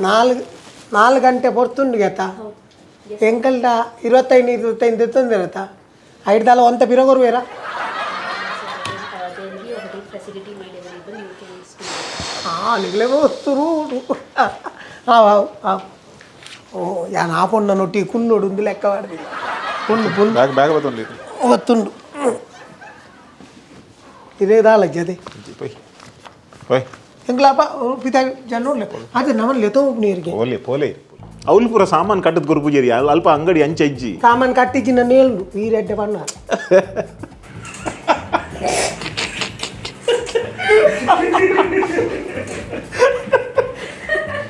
ನಾಲ್ 4 ಗಂಟೆ ಪೊರ್ತುಂಡು ಗೆತ್ತ ಎಂಕಲ್ಡ 25 25 ದೆತ್ತೊಂದಿರತ್ತ ಐಡ್ದಾಲ ಒಂತ ಪಿರಗೊರುವೇರ. There will be a hotel facility made available. You can stay. ಆ ನಿಗಲೇ ವಸ್ತುರು ಹಾಂ ಹಾಂ ಹಾಂ ಓ ಯಾನ್ ಆ ಪೊಣ್ಣ ನೊಟ್ಟಿ ಕುಲ್ಲೋಡು ಒಂದು ಲೆಕ್ಕ ಮಾಡ್ತೀನಿ ಪೊಣ್ಣು ಪೊಣ್ಣು. Bag bag ಬತ್ತೊಂದು. ಗೊತ್ತುಂಡು ಇದೇ ದಾಲ ಜದೆ. ಪೋಯ್ ಪೋಯ್. ಎಂಕ್ಲಾಪ ಪಿತಾ ಜನ ಅದೇ ನಮ್ಮಲ್ಲಿ ಲೆತೋ ನೀರಿಗೆ. ಪೋಲೆ ಪೋಲೆ, ಅವ್ಲು ಪೂರ ಸಾಮಾನು ಕಟ್ಟದ ಕೊರು ಪೂಜಾರಿ ಅಲ್ಪ ಅಂಗಡಿ ಅಂಚೆ ಇಜ್ಜಿ. ಸಾಮಾನು ಕಟ್ಟಿಜ್ಜಿ ನನ್ನ ಹೇಳು ಈ ರೆಡ್ಡೆ ಬಣ್ಣ.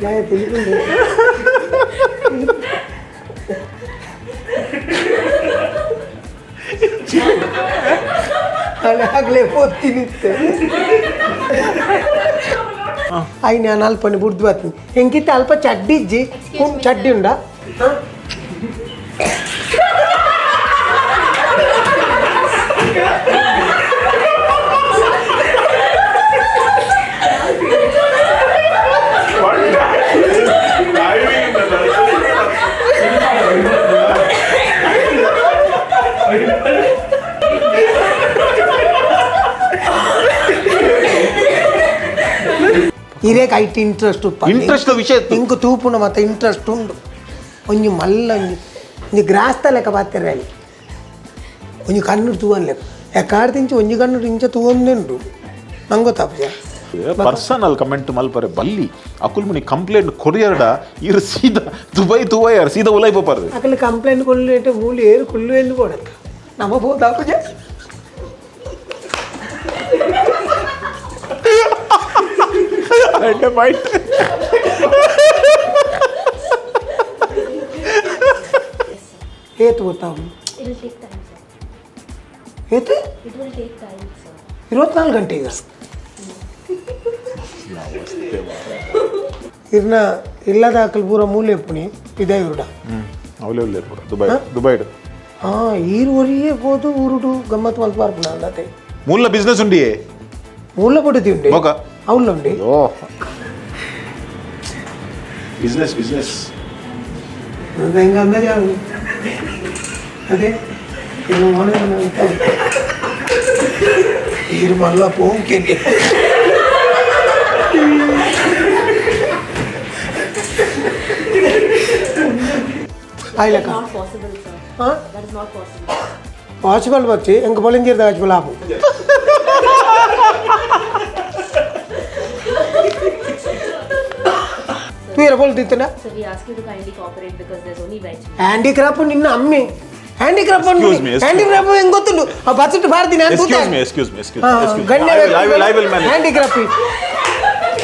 ಜಾಯ ತಿಳಿದುಂಡು. ಆಗಲೇ ಪೋತಿನಿತ್ತೆ I ನಾನು ಅಲ್ಪನೆ ಬುಡ್ದು ಬರ್ತೀನಿ ಎಂಕಿತ್ತ ಅಲ್ಪ ಚಡ್ಡಿ ಇಜ್ಜಿ. ಚಡ್ಡಿ ಉಂಡಾ? ಹಾಂ. ಇರೇಕ್ ಐಟ್ ಇಂಟ್ರೆಸ್ಟ್ ಉಪ್ಪ. ಇಂಟ್ರೆಸ್ಟ್ ವಿಷಯ ಇತ್ತು. ಇಂಕು ತೂಪುನ ಮತ್ತೆ ಇಂಟ್ರೆಸ್ಟ್ ಉಂಡು ಒಂಜಿ ಮಲ್ಲ ಒಂಜಿ ಒಂಜಿ ಗ್ರಾಸ್ತ ಲೆಕ್ಕ ಪಾತೆರ ಅಲ್ಲಿ ಒಂಜಿ ಕಣ್ಣು ತೂವನ್ ಲೆಕ್ಕ ಎಕ್ಕಾಡ್ ತಿಂಚಿ ಒಂಜಿ ಕಣ್ಣು ಇಂಚ ತೂವೊಂದೇ ಉಂಡು ನಂಗೆ ಗೊತ್ತಾಪುಜ. ಪರ್ಸನಲ್ ಕಮೆಂಟ್ ಮಲ್ಪರೆ ಬಲ್ಲಿ ಅಕುಲ್ ಮುನಿ ಕಂಪ್ಲೇಂಟ್ ಕೊರಿಯರ್ಡ ಇರು ಸೀದಾ ದುಬೈ ತುವೈಯರ್ ಸೀದಾ ಉಲೈ ಪೋಪಾರು. ಅಕಲ್ ಕಂಪ್ಲೇಂಟ್ ಕೊಲ್ಲು ಮೂಲಿ ಏರು ಕುಲ್ಲು ಎಂದು ಕೊಡತ್ತ ನಮ್ಮ ಬೋದಾಪುಜ. ಪಾಯಿಂಟ್. ಏತು ಗೊತ್ತಾವು. It will take time, sir. ಏತು? It will take time, sir. 24 ಗಂಟೆ ಈಗ ಇರ್ನ ಇಲ್ಲದ ಅಕಲ್ ಪೂರ ಮೂಲೆ ಪುಣಿ ಇದೇ ಇರುಡ. ಅವಲೇ ಉಲ್ಲೇರು ಪೂರ ದುಬೈ ದುಬೈಡ್. ಹಾಂ ಈರು ಒರಿಯೇ ಪೋದು ಊರುಡು ಗಮ್ಮತ್ ಮಲ್ಪ ಪಾರ್ಪುನ ಅಂದತೆ. ಮೂಲ ಬಿಸ್ನೆಸ್ ಉಂಡಿಯೇ. ಮೂಲ ಪಡುತ್ತಿ ಉಂಡೆ. ಬೊಕ. ಅವಲುಂಡೆ. ಅಯ್ಯೋ ಬಿಸ್ನೆಸ್ ಬಿಸ್ನೆಸ್. ಹೆಂಗ ಅಂದಾಜು ಅದೇ ಇದು ಮನೆ ಈರು ಮಲ್ಲ ಪೋಂಕೆ ಆಯ್ಲಕ್ಕ. Not possible, sir. ಹಾಂ. That is not possible. Possible వచ్చి ఇంక పొలించేది దాచి లాభం ತೂಯರ ಬೋಲ್ ತಿತ್ತನ. So we ask you to kindly cooperate because there's only veg. Handicraft ನಿನ್ನ ಅಮ್ಮಿ handicraft. Excuse me, excuse handicraft ಹೆಂಗ್ ಗೊತ್ತುಂಡು ಆ ಬಸ್ಸಿಟ್ಟು ಬಾರ್ದಿ ನಾನು. Excuse me, excuse me, excuse me. I will, I will manage. Handicraft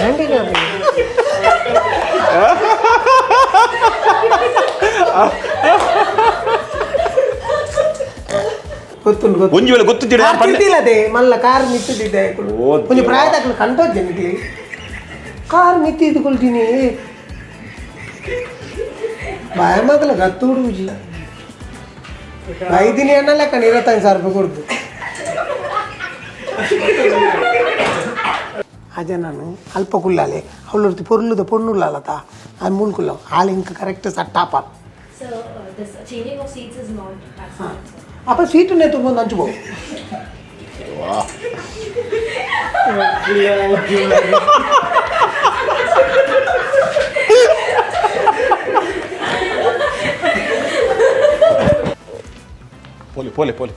handicraft ಗೊತ್ತುಂಡು ಗೊತ್ತು. ಒಂಜಿ ವೇಳೆ ಗೊತ್ತಿದ್ದೀರಾ? ಕಾರ್ ತಿದ್ದಿಲ್ಲದೆ ಮಲ್ಲ car ಮಿತ್ತಿದ್ದೆ. ಓ ಒಂಜಿ ದೇವಾ. ಪ್ರಾಯದಾಕ್ಲು ಕಂಟೋಜ್ಜೆ ನಿಕ್ಲಿ ಕಾರ್ ಮಿತ್ತಿದ್ಕೊಳ್ತೀನಿ ಬಾಯ ಮಗಲ ಗತ್ತೂಡು ಉಜಿ ಐದಿನಿ ಅನ್ನ ಲೆಕ್ಕ 25,000 ರೂಪಾಯಿ ಕೊಡ್ದು ಅಜ ನಾನು ಅಲ್ಪ ಕುಲ್ಲಾಲೆ ಅವಳು ಪೊರ್ಲುದ ಪೊಣ್ಣುಲ್ಲಾಲತ ಅದು ಮೂಲು ಹಾಲು ಇಂಕ correct ಸಟ್ಟಾಪ. So this changing of seats is not accepted, sir. ಅಪ್ಪ ಸೀಟನ್ನೇ ತುಂಬ ಹಂಚ್ಬೋದು. ಪೋಲೆ ಪೋಲೆ ಪೋಲೆ.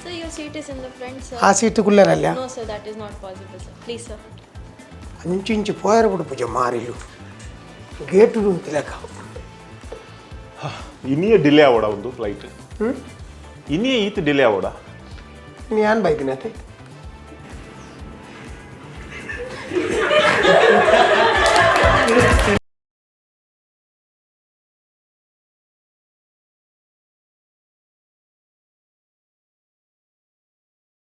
Sir, your seat is in the front, sir. ಆ seat ಕುಲ್ಲರಲ್ಲ. No, sir, that is not possible, sir. Please, sir. ಅಂಚು ಇಂಚು ಪೋಯರ ಬಿಡು ಪೂಜೆ ಮಾರಿಲು ಗೇಟು ಲೆಕ್ಕ. ಇನಿಯೇ ಡಿಲೇ ಆವಡ ಒಂದು ಫ್ಲೈಟ್ ಇನಿಯೇ ಈತ್ delay ಆವಡ. ಯಾನ್ ಬೈದಿನ ಅತ್ತೆ.